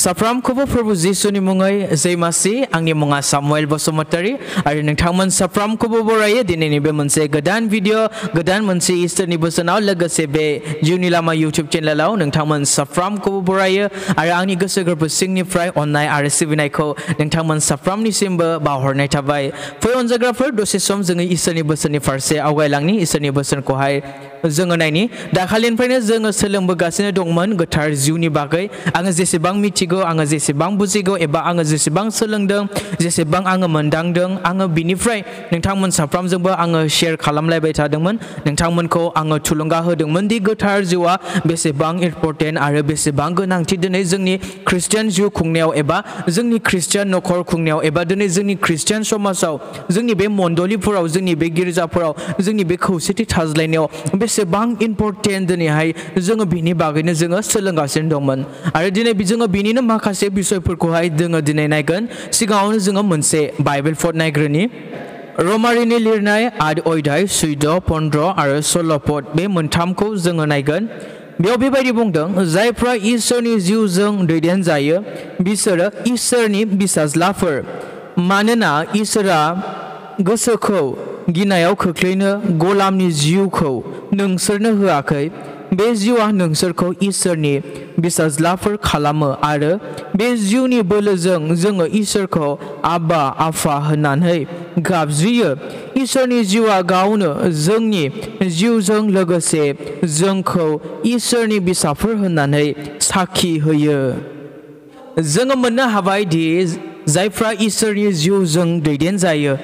साफ्रामखौबो प्रभु जिसुनि मुङै जय मासि आंनि मुङा सामुएल बसुमतारी आरो नोंथांमोन साफ्रामखौबो बरायो दिनैनि बे मोनसे गोदान भिडिअ गोदान मोनसे इसोरनि बोसोनाव लोगोसे बे जिउनि लामा इउटिउब चेनेलाव नोंथांमोन साफ्रामखौबो बरायो आरो आंनि गोसो गोरबो सिंनिफ्राय अननाय आरो सिबिनायखौ नोंथांमोन साफ्रामनिसिमबो बावहरनाय थाबाय। फै अनजाग्राफोर दसे सम जोङो इसोरनि बोसोननि फारसे आवगायलांनि इसोरनि बोसोनखौहाय जोङो नायनि दाखालिनिफ्रायनो जोङो सोलोंबोगासिनो दंमोन गोथार जिउनि बागै आङो जेसेबां मिथिगौ आङो जेसेबां बुजिगौ एबा आङो जेसेबां सोलोंदों जेसेबां आङो मोनदांदों आङो बिनिफ्राय नोंथांमोन साफ्रामजोंबो आङो शेयार खालामलायबाय थादोंमोन नोंथांमोनखौ आङो थुलुंगा होदोंमोन दि गोथार जिउआ बेसेबां इम्परटेन्ट आरो बेसेबां गोनांथि दिनै जोंनि ख्रिस्टियान जिउ खुंनायाव एबा जोंनि ख्रिस्टियान नखर खुंनायाव एबा दिनै जोंनि ख्रिस्टियान समाजाव जोंनि बे मण्डलिफोराव जोंनि बे गिर्जाफोराव जोंनि बे खौसेथि थाज्लायनायाव बेसेबां इम्परटेन्ट दिनैहाय जोङो बिनि बागैनो जोङो सोलोंगासिनो दंमोन आरो दिनै जोङो बिनिनो माखासे बिसयफोरखौहाय जोङो दिनै नायगोन। सिगाङावनो जोङो मोनसे बाइबेल पद नायग्रोनि रमारिनि लिरनाय 8 अध्याय 14, 15 आरो 16 पद बे मोनथामखौ जोङो नायगोन। बेयाव बेबायदि बुंदों जायफ्रा इसोरनि जिउजों दैदेनजायो बिसोरो इसोरनि बिसाज्लाफोर मानोना इसोरा गोसोखौ गिनायाव खोख्लैनो गलामनि जिउखौ नोंसोरनो होआखै बे जिउआ नोंसोरखौ इसोरनि बिसाज्लाफोर खालामो आरो बे जिउनि बोलोजों जोङो इसोरखौ आबा आफा होननानै गाबज्रियो। इसोरनि जिउआ गावनो जोंनि जिउजों लोगोसे जोंखौ इसोरनि बिसाफोर होननानै साखि होयो। जोङो मोननो हाबाय दि जायफ्रा इसोरनि जिउजों दैदेनजायो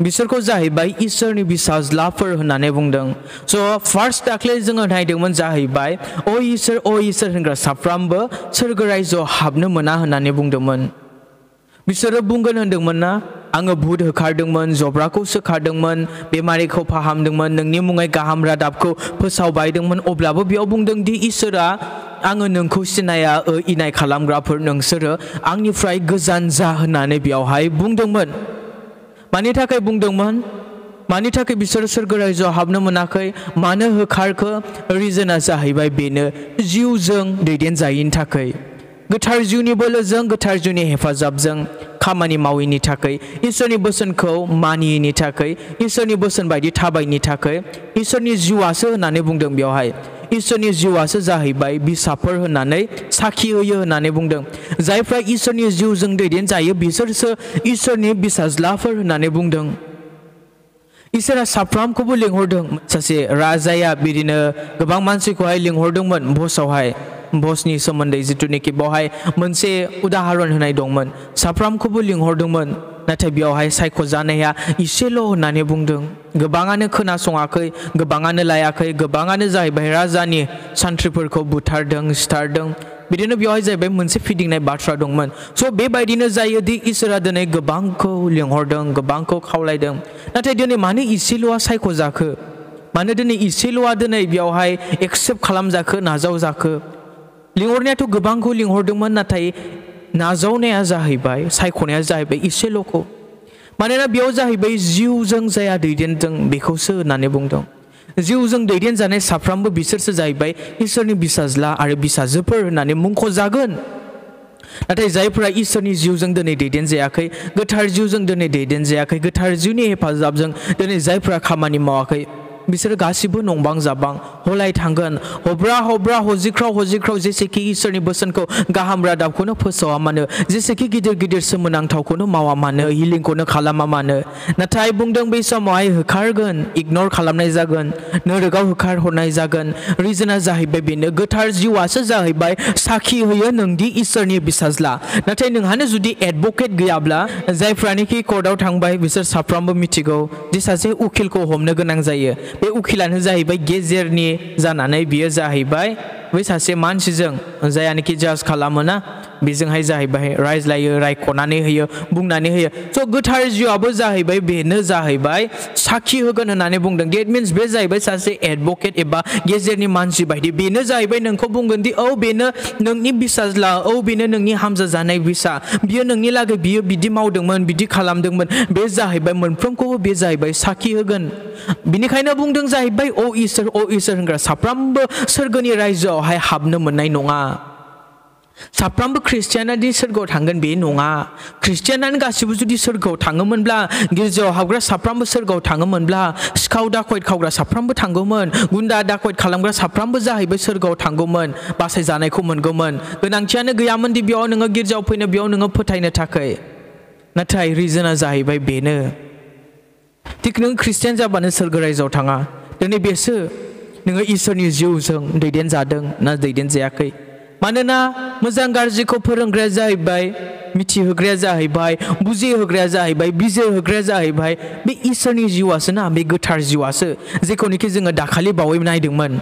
बिसोरखौ जाहैबाय इसोरनि बिसाज्लाफोर होननानै बुंदों। स' फार्स्ट दाख्लै जोङो नायदोंमोन जाहैबाय अ इसोर होनग्रा साफ्रामबो सोरगो रायजोआव हाबनो मोना होननानै बुंदोंमोन। बिसोरो बुंगोन होनदोंमोन ना आङो भुत होखारदोंमोन जब्राखौ सोखारदोंमोन बेमारिखौ फाहामदोंमोन नोंनि मुङै गाहाम रादाबखौ फोसावबायदोंमोन अब्लाबो बेयाव बुंदों दि इसोरा आङो नोंखौ सिनाया इनाय खालामग्राफोर नोंसोरो आंनिफ्राय गोजान जा होननानै बेयावहाय बुंदोंमोन। मानि थाखाय बुंदोंमोन मानि थाखाय बिसोरो सोरगो रायजोआव हाबनो मोनाखै मानो होखारखो रिजोना जाहैबाय बेनो जिउजों दैदेनजायैनि थाखाय गोथार जिउनि बोलोजों गोथार जिउनि हेफाजाबजों खामानि मावैनि थाखाय इसोरनि बोसोनखौ मानियैनि थाखाय इसोरनि बोसोन बायदि थाबायनि थाखाय इसोरनि जिउआसो होननानै बुंदों बेवहाय इसोरनि जिउआसो जाहैबाय बिसाफोर होननानै साखि होयो होननानै बुंदों। जायफ्रा इसोरनि जिउजों दैदेनजायो बिसोरसो इसोरनि बिसाज्लाफोर होननानै बुंदों। इसोरा साफ्रामखौबो लिंहरदों सासे राजाया बिदिनो गोबां मानसिखौहाय लिंहरदोंमोन बसनि सोमोन्दै जिथुनिखि बेवहाय मोनसे उदाहरन होनाय दंमोन साफ्रामखौबो लिंहरदोंमोन नाथाय बेवहाय सायख'जानाया इसेल' होननानै बुंदों। गोबाङानो खोनासङाखै गोबाङानो लायाखै गोबाङानो जाहैबाय राजानि सान्थ्रिफोरखौ बुथारदों सिथारदों बिदिनो बेवहाय जाहैबाय मोनसे फिदिंनाय बाथ्रा दंमोन। स' बेबायदिनो जायो दि इसोरा दिनै गोबांखौ लिंहरदों गोबांखौ खावलायदों नाथाय दिनै मानो इसेल'आ सायख'जाखो मानो दिनै इसेल'आ दिनै बेवहाय एक्सेप्ट खालामजाखो नाजावजाखो लिंहरनायाथ' गोबांखौ लिंहरदोंमोन नाथाय नाजावनाया जाहैबाय सायख'नाया जाहैबाय इसेल'खौ मानोना बेयाव जाहैबाय जिउजों जाया दैदेनदों बेखौसो होननानै बुंदों। जिउजों दैदेनजानाय साफ्रामबो बिसोरसो जाहैबाय इसोरनि बिसाज्ला आरो बिसाजोफोर होननानै मुंख'जागोन। नाथाय जायफोरा इसोरनि जिउजों दिनै दैदेनजायाखै गोथार जिउजों दिनै दैदेनजायाखै गोथार जिउनि हेफाजाबजों दिनै जायफोरा खामानि मावाखै बिसोरो गासिबो नंबां जाबां हलाय थांगोन हब्रा हजिख्राव जेसेखि इसोरनि बोसोनखौ गाहाम रादाबखौनो फोसावा मानो जेसेखि गिदिर गिदिर सोमोनांथावखौनो मावा मानो हिलिंखौनो खालामा मानो नाथाय बुंदों बै समावहाय होखारगोन इगनर खालामनाय जागोन नोरोगाव होखार हरनाय जागोन। रिजोना जाहैबाय बेनो गोथार जिउआसो जाहैबाय साखि होयो नोंदि इसोरनि बिसाज्ला नाथाय नोंहानो जुदि एडभकेट गैयाब्ला जायफ्रानोखि कर्टआव थांबाय बिसोर साफ्रामबो मिथिगौ दि सासे उखिलखौ हमनो गोनां जायो बे उखिलानो जाहैबाय गेजेरनि जानानै बियो जाहैबाय बै सासे मानसिजों जायानोखि जाज खालामोना बेजोंहाय जाहैबाय रायज्लायो रायख'नानै होयो बुंनानै होयो। स' गोथार जिउआबो जाहैबाय बेनो जाहैबाय साखि होगोन होननानै बुंदों। डेट मिन्स बे जाहैबाय सासे एडभकेट एबा गेजेरनि मानसि बायदि बेनो जाहैबाय नोंखौ बुंगोन दि औ बेनो नोंनि बिसाज्ला औ बेनो नोंनि हामजा जानाय बिसा बियो नोंनि लागै बियो बिदि मावदोंमोन बिदि खालामदोंमोन बे जाहैबाय मोनफ्रोमखौबो बे जाहैबाय साखि होगोन। बिनिखायनो बुंदों जाहैबाय अ इसोर होनग्रा साफ्रामबो सोरगोनि रायजोआवहाय हाबनो मोननाय नङा। साफ्रोमबो ख्रिस्टियाना दि सोरगोआव थांगोन बे नङा ख्रिस्टियानानो गासिबो जुदि सोरगोआव थाङोमोनब्ला गिर्जायाव हाबग्रा साफ्रोमबो सोरगोआव थाङोमोनब्ला सिखाव दाखयत खावग्रा साफ्रोमबो थांगौमोन गुन्दा दाखयत खालामग्रा साफ्रोमबो जाहैबाय सोरगोआव थांगौमोन बासायजानायखौ मोनगौमोन गोनांथियानो गैयामोन दि बेयाव नोङो गिर्जायाव फैनो बेयाव नोङो फोथायनो थाखाय नाथाय रिजोना जाहैबाय बेनो थिग नों ख्रिस्टियान जाबानो सोरगो रायजोआव थाङा दिनै बेसो नोङो इसोरनि जिउजों दैदेनजादों ना दैदेनजायाखै मानोना मोजां गाज्रिखौ फोरोंग्राया जाहैबाय मिथिहोग्राया जाहैबाय बुजिहोग्राया जाहैबाय बिजिरहोग्राया जाहैबाय बे इसोरनि जिउआसो ना बे गोथार जिउआसो जेखौनोखि जोङो दाखालि बावै नायदोंमोन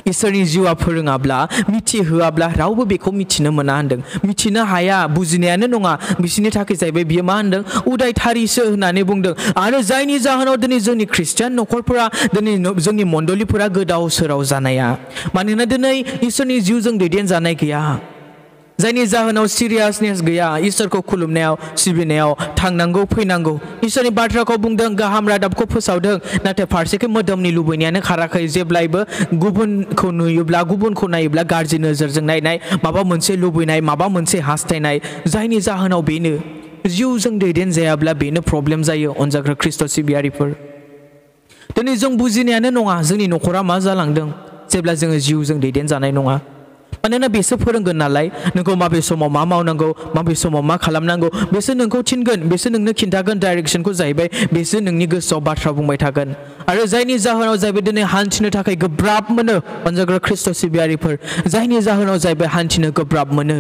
इसोरनि जिउआ फोरोङाब्ला मिथिहोआब्ला रावबो बेखौ मिथिनो मोना होनदों मिथिनो हाया बुजिनायानो नङा बिसोरनि थाखाय जाहैबाय बियो मा होनदों उदायथारिसो होननानै बुंदों आरो जायनि जाहोनाव दिनै जोंनि ख्रिस्टियान न'खरफोरा दिनै जोंनि मण्डलिफोरा गोदाव सोराव जानाया मानोना दिनै इसोरनि जिउजों दैदेनजानाय गैया जायनि जाहोनाव सिरियासनेस गैया इसोरखौ खुलुमनायाव सिबिनायाव थांनांगौ फैनांगौ इसोरनि बाथ्राखौ बुंदों गाहाम रादाबखौ फोसावदों नाथाय फारसेखै मोदोमनि लुबैनायानो खाराखै जेब्लायबो गुबुनखौ नुयोब्ला गुबुनखौ नायोब्ला गाज्रि नोजोरजों नायनाय माबा मोनसे लुबैनाय माबा मोनसे हास्थायनाय जायनि जाहोनाव बेनो जिउजों दैदेनजायाब्ला बेनो प्रब्लेम जायो अनजाग्रा ख्रिस्ट' सिबियारिफोर दिनै जों बुजिनायानो नङा जोंनि न'खरा मा जालांदों जेब्ला जोङो जिउजों दैदेनजानाय नङा मानोना बेसो फोरोंगोन नालाय नोंखौ माबे समाव मा मावनांगौ माबे समाव मा खालामनांगौ बेसो नोंखौ थिनगोन बेसो नोंनो खिन्थागोन डाइरेक्सनखौ जाहैबाय बेसो नोंनि गोसोआव बाथ्रा बुंबाय थागोन आरो जायनि जाहोनाव जाहैबाय दिनै हान्थिनो थाखाय गोब्राब मोनो अनजाग्रा ख्रिस्ट' सिबियारिफोर जायनि जाहोनाव जाहैबाय हान्थिनो गोब्राब मोनो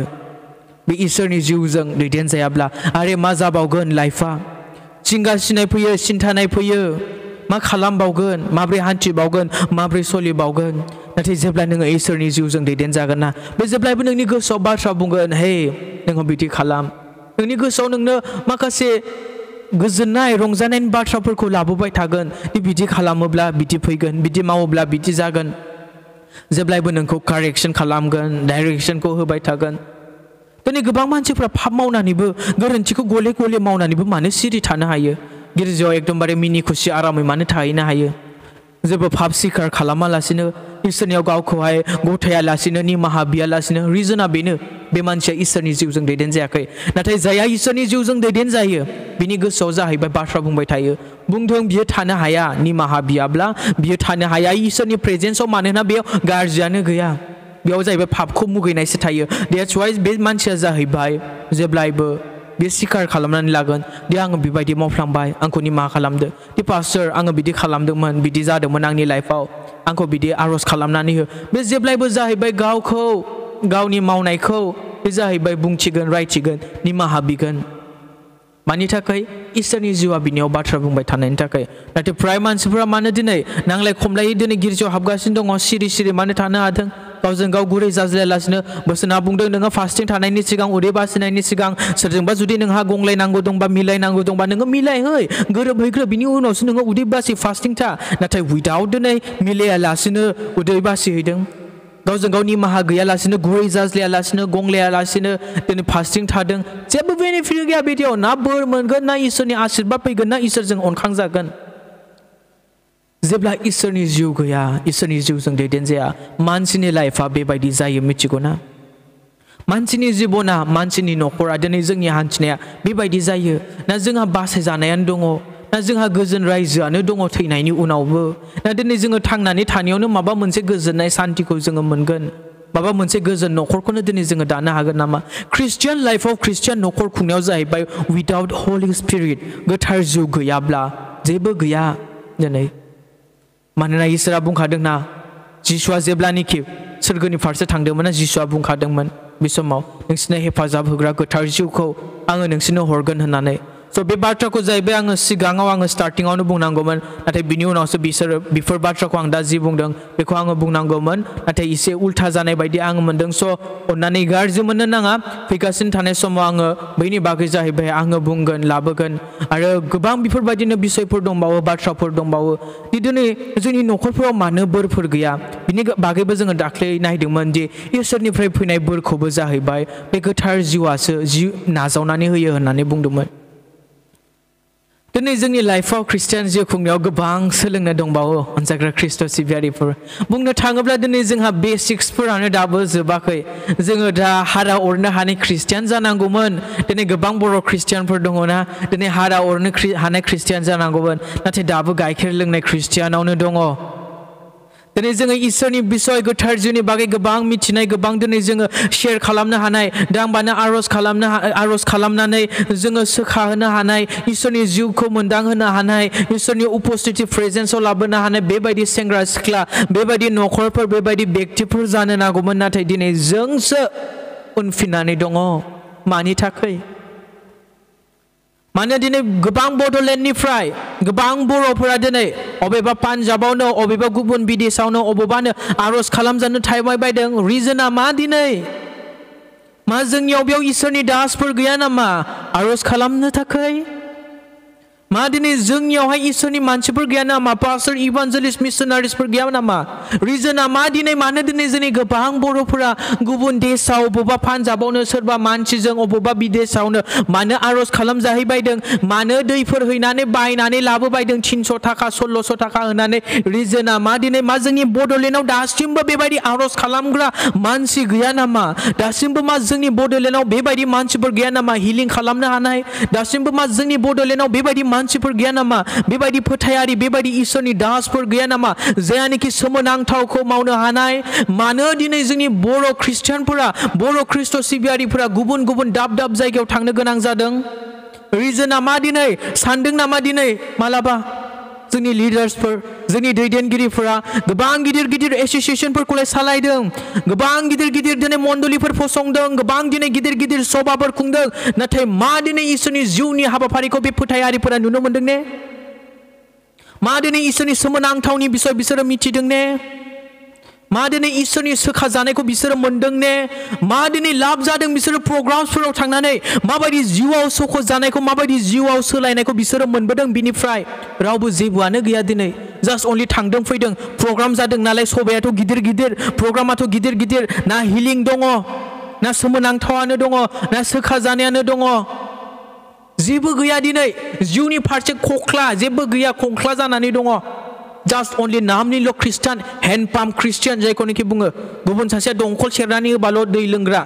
बे इसोरनि जिउजों दैदेनजायाब्ला आरो मा जाबावगोन लाइफआ जिंगासिनाय फैयो सिन्थानाय फैयो मा खालामबावगोन माब्रै हान्थिबावगोन माब्रै सोलिबावगोन नाथाय जेब्ला नोङो इसोरनि जिउजों दैदेनजागोन ना बे जेब्लायबो नोंनि गोसोआव बाथ्रा बुंगोन हे नोङो बिदि खालाम नोंनि गोसोआव नोंनो माखासे गोजोननाय रंजानायनि बाथ्राफोरखौ लाबोबाय थागोन बिदि खालामोब्ला बिदि फैगोन बिदि मावोब्ला बिदि जागोन जेब्लायबो नोंखौ कारेक्सन खालामगोन डाइरेक्सनखौ होबाय थागोन दिनै गोबां मानसिफ्रा पाप मावनानैबो गोरोन्थिखौ गले गले मावनानैबो मानो सिरि थानो हायो गिर्जायाव एकदमबारे मिनि खुसि आरामै मानो थाहैनो हायो जेबो पाप सिखार खालामालासिनो इसोरनियाव गावखौहाय गथायालासिनो निमाहा बियालासिनो रिजोना बेनो बे मानसिया इसोरनि जिउजों दैदेनजायाखै नाथाय जायहा इसोरनि जिउजों दैदेनजायो बिनि गोसोआव जाहैबाय बाथ्रा बुंबाय थायो बुंदों बियो थानो हाया निमाहा बियाब्ला बियो थानो हाया इसोरनि प्रेजेन्सआव मानोना बेयाव गाज्रियानो गैया बेयाव जाहैबाय पापखौ मुगैनायसो थायो देट्स वाइ बे मानसिया जाहैबाय जेब्लायबो बे सिखार खालामनानै लागोन दे आङो बेबायदि मावफ्लांबाय आंखौ निमाहा खालामदो दे पास्टर आङो बिदि खालामदोंमोन बिदि जादोंमोन आंनि लाइफआव आंखौ बिदि आर'ज खालामनानै हो बे जेब्लायबो जाहैबाय गावखौ गावनि मावनायखौ बे जाहैबाय बुंथिगोन रायथिगोन निमाहा बिगोन मानि थाखाय इसोरनि जिउआ बिनियाव बाथ्रा बुंबाय थानायनि थाखाय नाथाय फ्राय मानसिफोरा मानो दिनै नांलाय खमलायै दिनै गिर्जायाव हाबगासिनो दङ सिरि सिरि मानो थानो हादों गावजों गाव गुरै जाज्लायालासिनो बोसोना बुंदों नोङो फास्टिं थानायनि सिगां उदै बासिनायनि सिगां सोरजोंबा जुदि नोंहा गंलायनांगौ दंबा मिलायनांगौ दंबा नोङो मिलायहै गोरोबहैग्रो बिनि उनावसो नोङो उदै बासि फास्टिं था नाथाय उइदाउट दिनै मिलायालासिनो उदै बासिहैदों गावजों गाव निमाहा गैयालासिनो गुरै जाज्लायालासिनो गंलायालासिनो दिनै फास्टिं थादों जेबो बेनिफिट गैया बिदियाव ना बोर मोनगोन ना इसोरनि आशीर्बाद फैगोन ना इसोरजों अनखांजागोन जेब्ला इसोरनि जिउ गैया इसोरनि जिउजों दैदेनजाया मानसिनि लाइफआ बेबायदि जायो मिथिगौ ना मानसिनि जिबना मानसिनि न'खरा दिनै जोंनि हान्थिनाया बेबायदि जायो ना जोंहा बासायजानायानो दङ ना जोंहा गोजोन रायजोआनो दङ थैनायनि उनावबो ना दिनै जोङो थांनानै थानायावनो माबा मोनसे गोजोननाय सान्थिखौ जोङो मोनगोन माबा मोनसे गोजोन न'खरखौनो दिनै जोङो दानो हागोन नामा ख्रिस्टियान लाइफआव ख्रिस्टियान न'खर खुंनायाव जाहैबाय उइदाउट हलि स्पिरिट गोथार जिउ गैयाब्ला जेबो गैया दिनै मानोना इसोरा बुंखादोंना जिसुआ जेब्लानिखि सोरगोनि फारसे थांदोंमोन जिसुआ बुंखादोंमोन बे समाव नोंसोरनो हेफाजाब होग्रा गोथार जिउखौ आङो नोंसोरनो हरगोन होननानै स' बे बाथ्राखौ जाहैबाय आङो सिगाङाव आङो स्टार्टिङावनो बुंनांगौमोन नाथाय बिनि उनावसो बेफोर बाथ्राखौ आं दा जि बुंदों बेखौ आङो बुंनांगौमोन नाथाय एसे उल्था जानाय बायदि आङो मोनदों स' अन्नानै गाज्रि मोननो नाङा फैगासिनो थानाय समाव आङो बैनि बागै जाहैबाय आङो बुंगोन लाबोगोन आरो गोबां बेफोरबायदिनो बिसयफोर दंबावो बाथ्राफोर दंबावो दिनै जोंनि न'खरफोराव मानो बोरफोर गैया बिनि बागैबो जोङो दाख्लै नायदोंमोन दि इसोरनिफ्राय फैनाय बोरखौबो जाहैबाय बे गोथार जिउआसो नाजावनानै होयो होननानै बुंदोंमोन दिनै जोंनि लाइफआव खृष्टियान जिउ खुंनायाव गोबां सोलोंनो दंबावो अनजाग्रा ख्रिस्ट' सिबियारिफोर बुंनो थाङोब्ला दिनै जोंहा बेसिक्सफोरानो दाबो जोबाखै जोङो दा हारा अरनो हानाय खृष्टियान जानांगौमोन दिनै गोबां बर' खृष्टियानफोर दङना दिनै हारा अरनो हानाय खृष्टियान जानांगौमोन नाथाय दाबो गाइखेर लोंनाय खृष्टियानावनो दङ दिनै जोङो इसोरनि बिसय गोथार जिउनि बागै गोबां मिथिनाय गोबां दिनै जोङो शेयार खालामनो हानाय दांबानो आर'ज खालामनानै जोङो सोखाहोनो हानाय इसोरनि जिउखौ मोनदांहोनो हानाय इसोरनि उपस्थिति प्रेजेन्सआव लाबोनो हानाय बेबायदि सेंग्रा सिख्ला बेबायदि न'खरफोर बेबायदि व्यक्तिफोर जानो नांगौमोन नाथाय दिनै जोंसो उनफिननानै दङ मानि थाखाय माने दिनै गोबां बड'लेण्डनिफ्राय गोबां बर'फोरा दिनै अबेबा पान्जाबावनो अबेबा गुबुन बिदेशावनो अबेबानो आर'ज खालामजानो थाबाय बायदों रिजोना मा दिनै मा जोंनियाव बेयाव इसोरनि दासफोर गैया नामा आर'ज खालामनो थाखाय मा दिनै जोंनियावहाय इसोरनि मानसिफोर गैया नामा पास्टर इभान्जेलिस्ट मिशनारिसफोर गैया नामा रिजोना मा दिनै मानो दिनै जोंनि गोबां बर'फोरा गुबुन देशाव अबेबा पान्जाबावनो सोरबा मानसिजों अबेबा बिदेशावनो मानो आर'ज खालामजाहैबायदों मानो दैफोर हैनानै बायनानै लाबोबायदों 300 थाखा 1600 थाखा होनानै रिजोना मा दिनै मा जोंनि बड'लेण्डआव दासिमबो बेबायदि आर'ज खालामग्रा मानसि गैया नामा दासिमबो मा जोंनि बड'लेण्डआव बेबायदि मानसिफोर गैया नामा हिलिं खालामनो हानाय दासिमबो मा जोंनि बड'लेण्डआव बेबायदि मानसिफोर गैया नामा बेबायदि फोथायारि बेबायदि इसोरनि दासफोर गैया नामा जायनोखि सोमोनांथावखौ मावनो हानाय मानो दिनै जोंनि बर' खृष्टियानफोरा बर' ख्रिस्ट' सिबियारिफोरा गुबुन गुबुन दाब दाब जायगायाव थांनो गोनां जादों रिजोना मा दिनै सानदों नामा दिनै मालाबा जोंनि लिडार्सफोर जोंनि दैदेनगिरिफोरा गोबां गिदिर गिदिर एसोसिएशनफोरखौलाय सालायदों गोबां गिदिर गिदिर दिनै मण्डलिफोर फसंदों गोबां दिनै गिदिर गिदिर सभाफोर खुंदों नाथाय मा दिनै इसोरनि जिउनि हाबाफारिखौ बे फोथायारिफोरा नुनो मोनदों ने मा दिनै इसोरनि सोमोनांथावनि बिसय बिसोरो मिथिदों ने मा दिनै इसोरनि सोखा जानायखौ बिसोरो मोनदों ने मा दिनै लाब जादों बिसोरो प्रग्रामसफोराव थांनानै माबायदि जिउआव सख' जानायखौ माबायदि जिउआव सोलायनायखौ बिसोरो मोनबोदों बिनिफ्राय रावबो जेबोआनो गैया दिनै जास्ट अनलि थांदों फैदों प्रग्राम जादों नालाय सभायाथ' गिदिर गिदिर प्रग्रामाथ' गिदिर गिदिर ना हिलिं दङ ना सोमोनांथावानो दङ ना सोखा जानायानो दङ जेबो गैया दिनै जिउनि फारसे खख्ला जेबो गैया खंख्ला जानानै दङ जास्ट अनलि नामनिल' खृष्टान हेन्ड पाम्प खृष्टियान जायखौनोखि बुङो गुबुन सासेया दंखल सेरनानै होबाल' दै लोंग्रा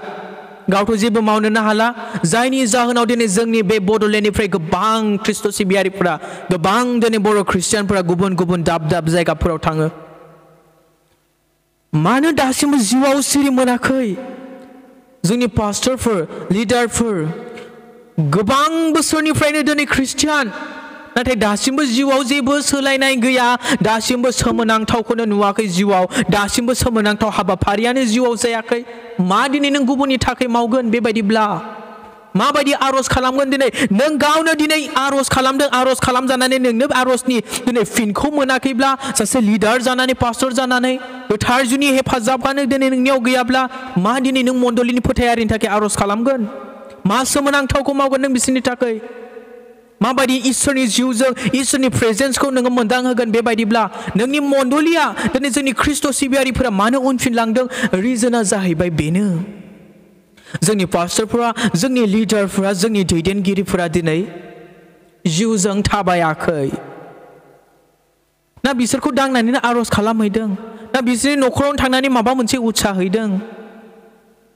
गावथ' जेबो मावनोनो हाला जायनि जाहोनाव दिनै जोंनि बे बड'लेण्डनिफ्राय गोबां ख्रिस्ट' सिबियारिफोरा गोबां दिनै बर' खृष्टियानफोरा गुबुन गुबुन दाब दाब जायगाफोराव थाङो मानो दासिमबो जिउआव सिरि मोनाखै जोंनि पास्टरफोर लिडारफोर गोबां बोसोरनिफ्रायनो दिनै खृष्टियान नाथाय दासिमबो जिउआव जेबो सोलायनाय गैया दासिमबो सोमोनांथावखौनो नुवाखै जिउआव दासिमबो सोमोनांथाव हाबाफारियानो जिउआव जायाखै मा दिनै नों गुबुननि थाखाय मावगोन बेबायदिब्ला माबायदि आर'ज खालामगोन दिनै नों गावनो दिनै आर'ज खालामदों आर'ज खालामजानानै नोंनो आर'जनि दिनै फिनखौ मोनाखैब्ला सासे लिडार जानानै पास्टर जानानै गोथार जुनि हेफाजाबानो दिनै नोंनियाव गैयाब्ला मा दिनै नों मण्डलिनि फोथायारिनि थाखाय आर'ज खालामगोन मा सोमोनांथावखौ मावगोन नों बिसोरनि थाखाय माबायदि इसोरनि जिउजों इसोरनि प्रेजेन्सखौ नोङो मोनदांहोगोन बेबायदिब्ला नोंनि मण्डलिया दिनै जोंनि ख्रिस्ट' सिबियारिफोरा मानो उनफिनलांदों रिजोना जाहैबाय बेनो जोंनि पास्टरफोरा जोंनि लिडारफोरा जोंनि दैदेनगिरिफोरा दिनै जिउजों थाबायाखै ना बिसोरखौ दांनानैनो आर'ज खालामहैदों ना बिसोरनि न'खरावनो थांनानै माबा मोनसे उत्साह हैदों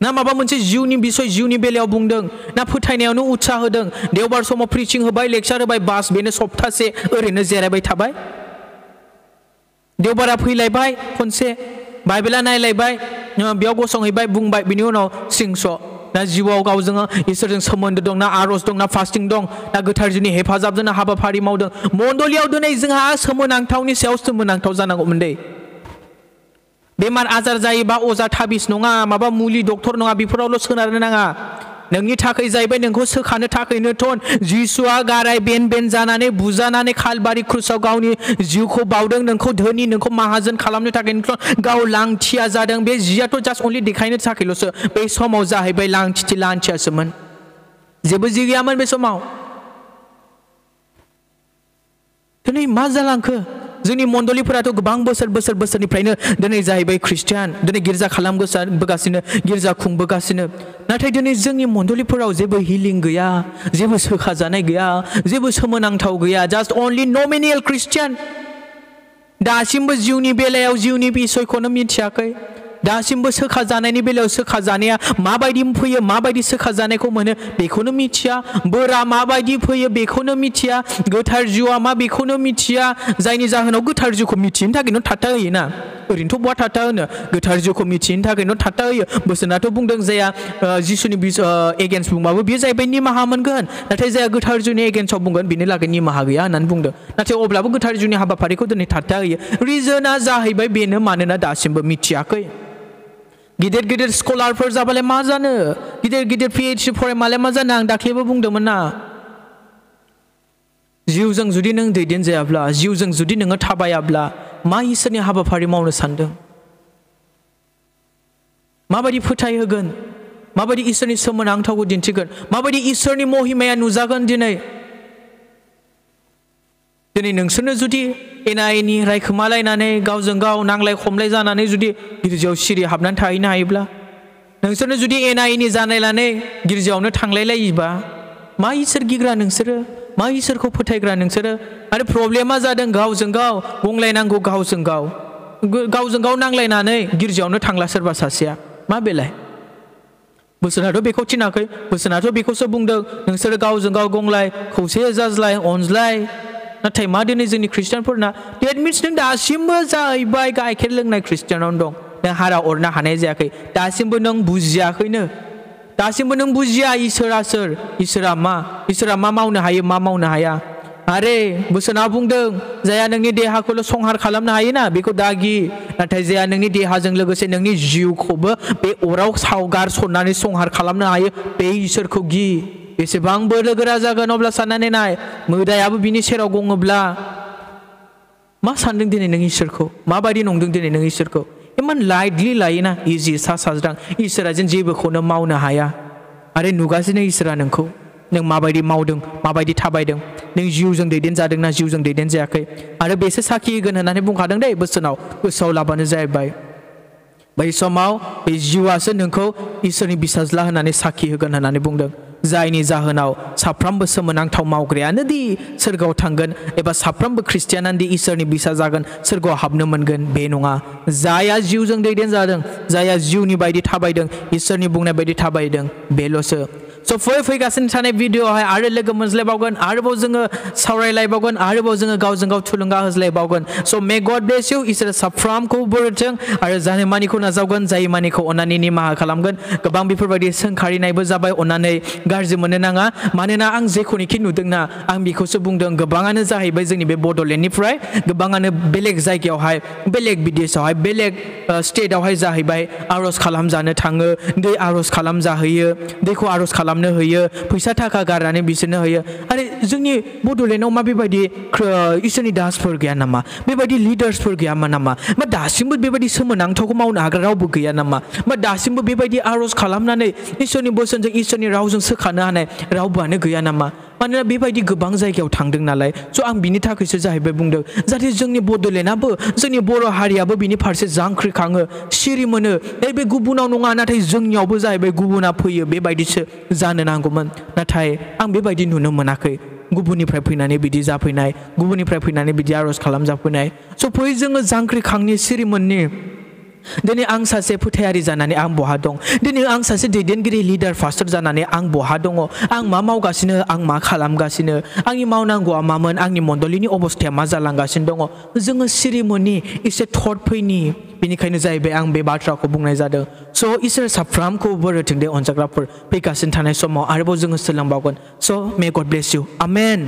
ना माबा मोनसे जिउनि बिसय जिउनि बेलायाव बुंदों ना फोथायनायावनो उत्साह होदों देवबार समाव प्रिचिं होबाय लेक्चार होबाय बास बेनो सप्तासे ओरैनो जिरायबाय थाबाय देवबारा फैलायबाय खनसे बाइबेला नायलायबाय बेयाव गसंहैबाय बुंबाय बिनि उनाव सिंस' ना जिउआव गावजों इसोरजों सोमोन्दो दं ना आर'ज दं ना फास्टिं दं ना गोथार जिउनि हेफाजाबजों हाबाफारि मावदों मण्डलियाव दिनै जोंहा सोमोनांथावनि सायाव सोमोनांथाव जानांगौमोन दे बेमार आजार जायोबा अजा थाबिस नङा माबा मुलि डक्टर नङा बेफोरावल' सोनारनो नाङा नोंनि थाखाय जाहैबाय नोंखौ सोखानो थाखायनोथ' जिसुआ गाराय बेन बेन जानानै बुजानानै खालबारि क्रुसाव गावनि जिउखौ बावदों नोंखौ धोनि नोंखौ माहाजोन खालामनो थाखायनोथ' गाव लांथिया जादों बे जियाथ' जास्ट अनलि देखायनो थाखायल'सो बै समाव जाहैबाय लांथियासोमोन जेबो जि गैयामोन बे समाव दिनै मा जालांखो जोंनि मण्डलिफोराथ' गोबां बोसोरनिफ्रायनो दिनै जाहैबाय ख्रिस्टियान दिनै गिर्जा खालामबोगासिनो गिर्जा खुंबोगासिनो नाथाय दिनै जोंनि मण्डलिफोराव जेबो हिलिं गैया जेबो सोखाजानाय गैया जेबो सोमोनांथाव गैया जास्ट अनलि नमिनेल ख्रिस्टियान दासिमबो जिउनि बेलायाव जिउनि बिसयखौनो मिथियाखै दासिमबो सोखाजानायनि बेलायाव सोखाजानाया माबायदि फैयो माबायदि सोखाजानायखौ मोनो बेखौनो मिथिया बोरा माबायदि फैयो बेखौनो मिथिया गोथार जिउआ मा बेखौनो मिथिया जायनि जाहोनाव गोथार जिउखौ मिथिनो थाखायनो थाथा होयोना ओरैनोथ' बहा थाथा होनो गोथार जिउखौ मिथिनो थाखायनो थाथा होयो बोसोनाथ' बुंदों जाया जिसुनि एगेन्स्ट बुंबाबो बेयो जाहैबाय निमाहा मोनगोन नाथाय जाया गोथार जिउनि एगेन्स्टआव बुंगोन बेनि लागै निमाहा गैया होननानै बुंदों नाथाय अब्लाबो गोथार जिउनि हाबाफारिखौ दिनै थाथा होयो रिजोना जाहैबाय बेनो मानोना दासिमबो मिथियाखै गिदिर गिदिर स्कलारफोर जाबालाय मा जानो गिदिर गिदिर PhD फरायमालाय मा जानो आं दाख्लैबो बुंदोंमोन ना जिउजों जुदि नों दैदेन जायाब्ला जिउजों जुदि नोङो थाबायाब्ला मा इसोरनि हाबाफारि मावनो सानदों माबायदि फोथायहोगोन माबायदि इसोरनि सोमोनांथावखौ दिन्थिगोन माबायदि इसोरनि महिमाया नुजागोन दिनै नोंसोरनो जुदि एना एनि रायखोमालायनानै गावजों गाव नांलाय खमलाय जानानै जुदि गिर्जायाव सिरि हाबनानै थाहैनो हायोब्ला नोंसोरनो जुदि एना एनि जानायलानै गिर्जायावनो थांलायलायोबा मा इसोर गिग्रा नोंसोरो मा इसोरखौ फोथायग्रा नोंसोरो आरो प्रब्लेमा जादों गावजों गाव गंलायनांगौ गावजों गाव नांलायनानै गिर्जायावनो थांला सोरबा सासेया मा बेलाय बोसोनाथ' बेखौ थिनाखै बोसोनाथ' बेखौसो बुंदों नोंसोरो गावजों गाव गंलाय खौसे जाज्लाय अनज्लाय नाथाय मा दिनै जोंनि ख्रिस्टियानफोरना डेट मिन्स नों दासिमबो जाहैबाय गाइखेर लोंनाय ख्रिस्टियानावनो दं नों हारा अरनो हानाय जायाखै दासिमबो नों बुजियाखैनो दासिमबो नों बुजिया इसोरा सोर इसोरा मा मावनो हायो मा मावनो हाया आरे बोसोना बुंदों जाया नोंनि देहाखौल' संहार खालामनो हायोना बेखौ दागि नाथाय जाया नोंनि देहाजों लोगोसे नोंनि जिउखौबो बे अराव गारसननानै संहार खालामनो हायो बे इसोरखौ गि बेसेबां बोलो गोरा जागोन अब्ला साननानै नाय मोदायाबो बिनि सेराव गङोब्ला मा सानदों दिनै नों इसोरखौ माबायदि नंदों दिनै नों इसोरखौ इमान लाइटलि लायोना इजि साज्रां इसोरा जेन जेबोखौनो मावनो हाया आरो नुगासिनो इसोरा नोंखौ नों माबायदि मावदों माबायदि थाबायदों नों जिउजों दैदेनजादोंना जिउजों दैदेनजायाखै आरो बेसो साखि होगोन होननानै बुंखादों दे बोसोनाव गोसोआव लाबानो जाहैबाय बै समाव बे जिउआसो नोंखौ इसोरनि बिसाज्ला होननानै साखि होगोन होननानै बुंदों जायनि जाहोनाव साफ्रोमबो सोमोनांथाव मावग्रायानो दि सोरगोआव थांगोन एबा साफ्रोमबो ख्रिस्टियानानो दि इसोरनि बिसा जागोन सोरगोआव हाबनो मोनगोन बे नङा जाया जिउजों दैदेनजादों जाया जिउनि बायदि थाबायदों इसोरनि बुंनाय बायदि थाबायदों बेल'सो स' फैगासिनो थानाय भिडिअ'आवहाय आरो लोगो मोनज्लायबावगोन आरोबाव जोङो सावरायलायबावगोन आरोबाव जोङो गावजों गाव थुलुंगा होज्लायबावगोन स' मे गड ब्लेस इउ इसोर साफ्रोमखौ बोरथों आरो जाय मानिखौ नाजावगोन जाय मानिखौ अननानै निमाहा खालामगोन गोबां बेफोरबायदि सोंखारिनायबो जाबाय अननानै गाज्रि मोननो नाङा मानोना आं जेखौनोखि नुदोंना आं बेखौसो बुंदों गोबाङानो जाहैबाय जोंनि बे बड'लेण्डनिफ्राय गोबाङानो बेलेग जायगायावहाय बेलेग बिदेशआवहाय बेलेग स्टेटआवहाय जाहैबाय आर'ज खालामजानो थाङो दै आर'ज खालामजाहैयो दैखौ आर'ज खालामनो होयो फैसा थाखा गारनानै बिसोरनो होयो आरो जोंनि बड'लेण्डआव मा बेबायदि इसोरनि दासफोर गैया नामा बेबायदि लिडार्सफोर गैयामोन नामा मा दासिमबो बेबायदि सोमोनांथावखौ मावनो हाग्रा रावबो गैया नामा मा दासिमबो बेबायदि आर'ज खालामनानै इसोरनि बोसोनजों इसोरनि रावजों सोखानो हानाय रावबोआनो गैया नामा मानोना बेबायदि गोबां जायगायाव थांदों नालाय स' आं बिनि थाखायसो जाहैबाय बुंदों जाहाथे जोंनि बड'लेण्डआबो जोंनि बर' हारियाबो बिनि फारसे जांख्रिखाङो सिरि मोनो बे गुबुनाव नङा नाथाय जोंनियावबो जाहैबाय गुबुना फैयो बेबायदिसो जानो नांगौमोन नाथाय आं बेबायदि नुनो मोनाखै गुबुननिफ्राय फैनानै बिदि जाफैनाय गुबुननिफ्राय फैनानै बिदि आर'ज खालामजाफैनाय स' फै जोङो जांख्रिखांनि सिरि मोननि दिनै आं सासे फोथायारि जानानै आं बहा दं दिनै आं सासे दैदेनगिरि लिडार फास्टर जानानै आं बहा दङ आं मा मावगासिनो आं मा खालामगासिनो आंनि मावनांगौआ मामोन आंनि मण्डलिनि अबस्थाया मा जालांगासिनो दङ जोङो सिरिमोननि एसे थट फैनि बेनिखायनो जाहैबाय आं बे बाथ्राखौ बुंनाय जादों स' इसोर साफ्रोमखौ बोर होथों दे अनजाग्राफोर फैगासिनो थानाय समाव आरोबाव जोङो सोलोंबावगोन स' मे गड ब्लेस इउ आमेन